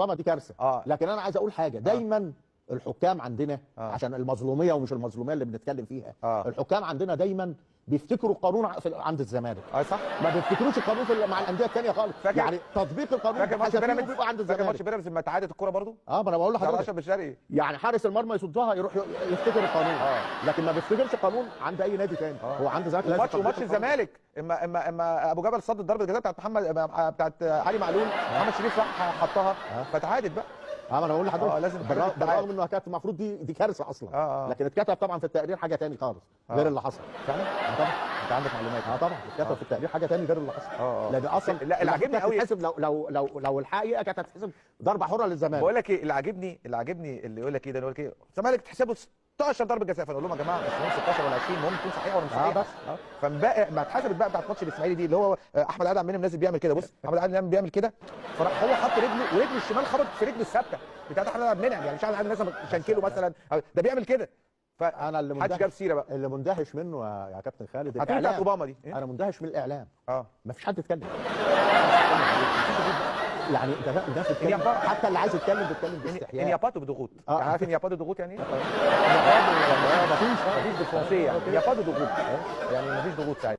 اوباما دي كارثة. لكن انا عايز اقول حاجة، دايما الحكام عندنا عشان المظلوميه ومش المظلوميه اللي بنتكلم فيها، الحكام عندنا دايما بيفتكروا القانون عند الزمالك. صح، ما بيفتكروش القانون مع الاندية الثانية خالص. يعني تطبيق القانون فاكر ماتش بيراميدز بيبقى عند فاكر الزمالك. ماتش بيراميدز لما اتعادت الكورة برضو؟ ما انا بقول لحضرتك اشرف بن شرقي، يعني حارس المرمى يصدها يروح يفتكر القانون، لكن ما بيفتكرش القانون عند اي نادي ثاني. هو عند الزمالك. وماتش الزمالك اما ابو جبل صد ضربه الجزاء بتاعت محمد بتاعت علي معلول، محمد شريف راح حطها فتعادت بقى. ما انا بقول لحضرتك لازم بالرغم انه كانت المفروض دي كارثة اصلا، لكن اتكتب طبعا في التقرير حاجة ثاني خالص غير اللي حصل. فعلا؟ طبعا انت عندك معلومات. طبعا اتكتب في التقرير حاجة ثاني غير اللي حصل. لان اصلا لا، اللي عاجبني قوي تتحسب لو لو لو لو الحقيقة كانت هتتحسب ضربه حره للزمالك. بقول لك ايه، اللي عاجبني اللي يقول لك ايه ده، يقول لك ايه الزمالك تحسبه 16 ضربه جزاء، فنقول لهم يا جماعة بس هم 16 ولا 20، المهم تكون صحيحه ولا مش صحيحه. بس فبقى ما اتحسبت بقى بتاعت ماتش الاسماعيلي دي اللي هو احمد عادل عم نازل بيعمل كده، بص احمد عادل بيعمل كده، فراح هو حط رجله ورجله الشمال خبطت في رجله الثابتة بتاعت احمد عادل منعم، يعني مش عادل مثلا شنكله مثلا، ده بيعمل كده. فانا اللي مندهش جاب سيره بقى، اللي مندهش منه يا كابتن خالد الاعلام بتاعت اوباما دي. انا مندهش من الاعلام. ما فيش حد يتكلم يعني ده بتتكلم، حتى اللي عايز يتكلم بيتكلم باستحياء. il n'y a pas de ضغوط. يعني عارف il n'y a pas de ضغوط يعني ايه؟ مفيش بالفرنسيه يعني il n'y a pas de ضغوط، يعني مفيش ضغوط ساعتها.